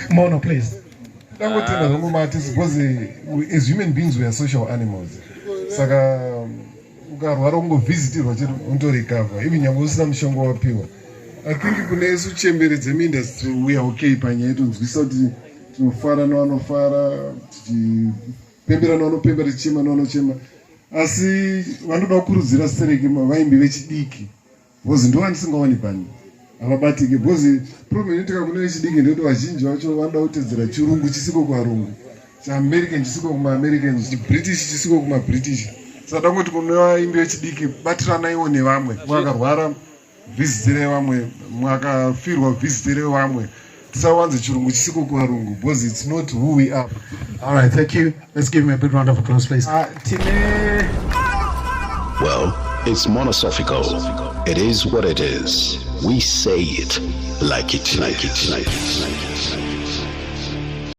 Mono, please. Ndangotenda zvangu maartist because as human beings we are social animals. Saka ukarwara ungovhisitirwa chete unotorecover even nyange usina mushonga wapiwa. I think kune isu chembere dzemuindustry we are okay panyaya yetonzwisa kuti tinofara nevanofara, tichipembera nevanopembera, tichichema nevanochema. Asi vanoda kukurudzira stereki vaimbi vechidiki because ndo vandisingaoni pani havabatiki, because problem inoitika kune vechidiki ndekuti vazhinji vacho vanoda kutedzera chirungu chisiko kuvarungu, chiAmerican chisiko kumaAmericans, chiBritish chisiko kumaBritish. Saka dangoti kune vaimbi vechidiki, batiranaiwo nevamwe. Mwakarwara, vhisitirei vamwe. Mwakafirwa, vhisitirei vamwe. Tisawanze chirungu chisiko kuvarungu because it's not who we are. All right, thank you. Let's give him a big round of applause, please. Tine Well, it's monosophical. It is what it is. We say it like it, like it, like it, like it.